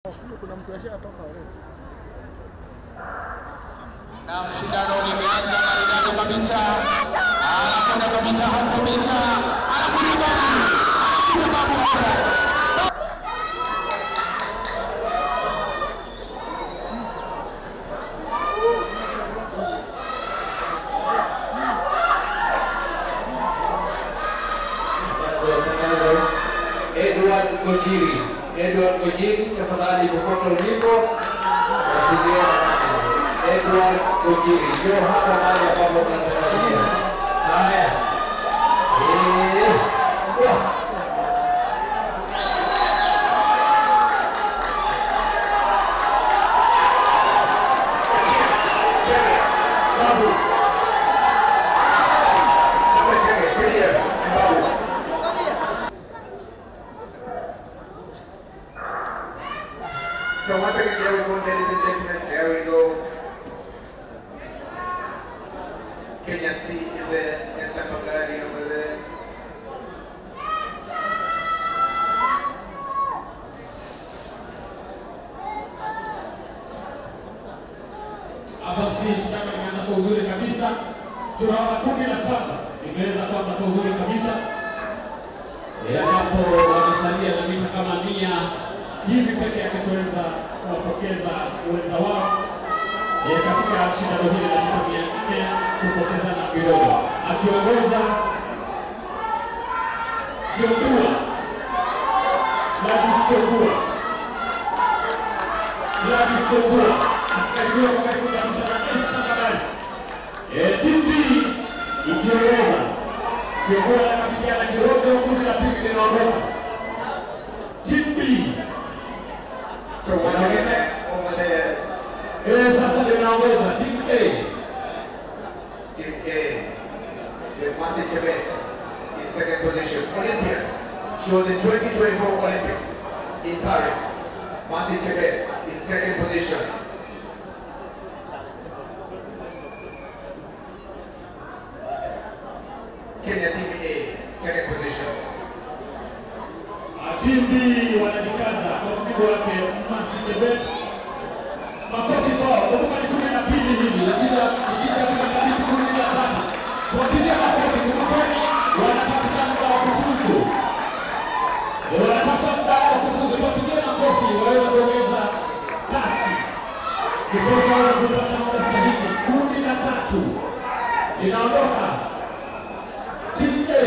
Kuna mtu ashatoka already. Na mshindano umeanza maridadi kabisa. Anakwenda kabisa hapo mita. Anakuja babu. Anakuja babu hapo. Edward Gojiri. Edward Gojiri, tafadhali popote ulipo, wasiliana nami. Edward Gojiri, njoo hapa mahali ambapo tunatarajia. Haya. So once again, there we go, ladies and gentlemen, there we go. Kenya C is there, Esther Magari over there. Hapa si shindano limeanza kwa uzuri kabisa. Tunaona kundi la kwanza limeweza kuanza kwa uzuri kabisa. Hapo wamesalia na mita kama 100 hivi peke yake kuweza kuwapokeza wenza wao katika shindano hili la mita 400 kupokezana viroba. Akiongoza Syombua, Gladys Syombua, Gladys Syombua akikaribiwa kwa karibu kabisa na Esther Magari. Timu B ikiongoza Syombua anapigia na Kirojo, kundi la pili linaondoka. Timu B. So once again, over there. Sasa linaongoza Team A. Team A with Mercy Chebet in second position. Olympian. She was in 2024 Olympics in Paris. Mercy Chebet in second position. Kenya Team A, second position. Team B wanajikaza kwa mtindo wake Mercy Chebet. Makofi kwao. Kumbuka ni kundi la pili hili, lakini ikija tunakabidhi kundi la tatu. Tuwapigie makofi. Kumbukeni wanatafuta muda wa kufuzu. Wanatafuta muda wa kufuzu. Tuwapigie makofi waweze kuongeza kasi. Ndiposa waweze kupata muda sahihi. Kundi la tatu linaondoka. Team A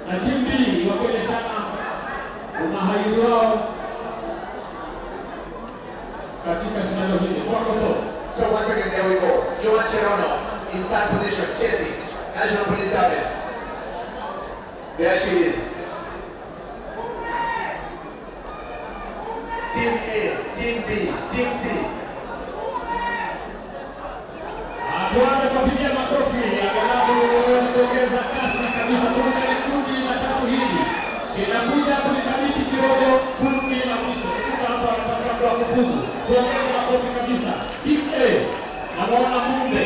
na Team B wakionyeshana umahiri wao katika shindano hili. Kwako Tom. So once again, there we go. Joan Cherono in third position, chasing National Police Service. There she is. Team A, Team B, Team C. Tuanze kupigia makofi angalau waweze kuongeza kasi kabisa. Kumbuka ni kundi la tatu hili linakuja kulikabidhi Kirojo kundi la mwisho. Kumbuka hapa wanatafuta kwa kufuzu. Tuongeze makofi kabisa. Team A namuona Mumbe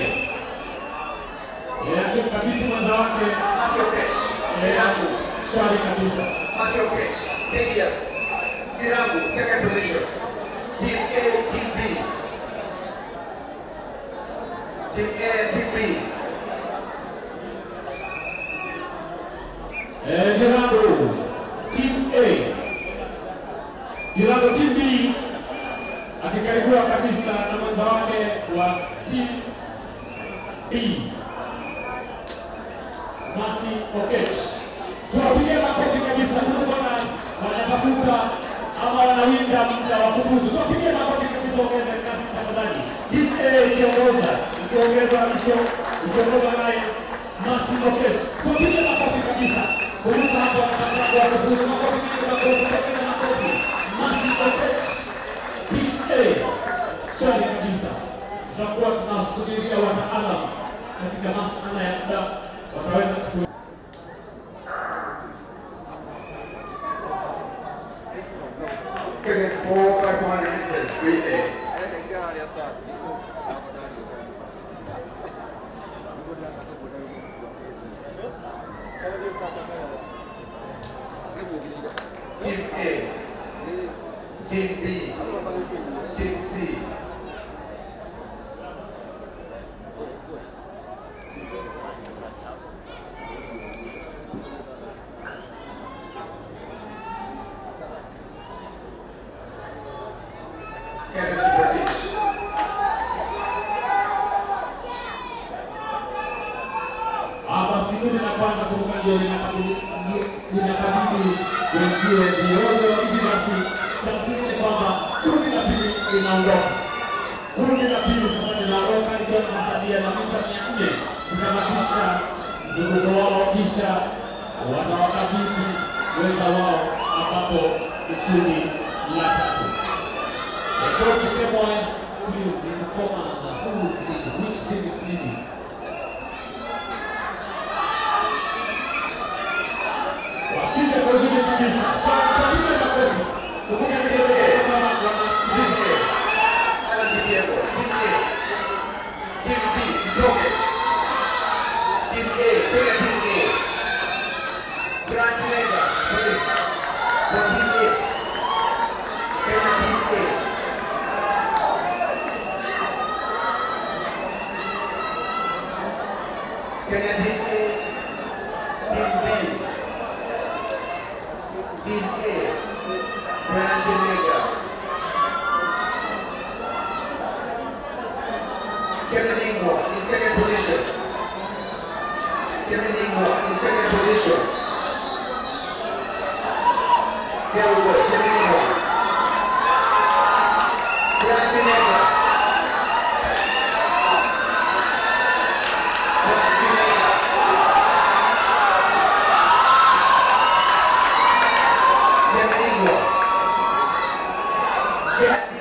akimkabidhi mwenza wake Mercy Oketch. Girangu. Shwari kabisa. Mercy Oketch, Kenya. Girangu, second position. Team A, Team B. Team A, Team B. Girangu, Team A. Girangu Team B akikaribia kabisa na mwenza wake wa Team B, Mercy Oketch. Tuwapigie makofi kabisa. Kumbuka wanatafuta ama wanawinda muda wa kufuzu. Tuwapigie makofi kabisa, ongeza kasi tafadhali. Team A ikiongoza, ikiongoza naye Mercy Oketch. Tuwapigie makofi kabisa. Kumbuka hapo wanatafuta wa kufuzu. Makofi mengi, makofi, tuongeze makofi. Mercy Oketch, Team A. Shwari kabisa. Tutakuwa tunasubiria wataalamu katika masala ya muda wataweza kutu. Kenya 4 by 400 meters relay. Team A, Team B, Team C. Kevin Kiprotich. Hapa si kundi la kwanza, kumbuka ndio linakabidhi wenzie viojo. Hivi basi cha msingi ni kwamba kundi la pili linaondoka. Kundi la pili sasa linaondoka likiwa linasalia na mita 400 kutamatisha mzunguko wao, kisha watawakabidhi wenza wao ambapo ni kundi la tatu. Coach Kemoi, please inform us who is leading, which team is leading. Wakija kwa uzuri kabisa. Tutapiga makofi. Kumbuka kama Team A, Alan Kipyego, Team A, Team B, Mtoke. Team A, Kenya Team A. Grant Mega, please. For Team A. Kenya Team A. Kenya Team A, Team B, Team A, Grant Mega. Kevin Ingwa in second position. Kevin Ingwa in second position. There we go, Kevin Ingwa. Grant Mega. Grant Mega. Kevin Ingwa. Kevin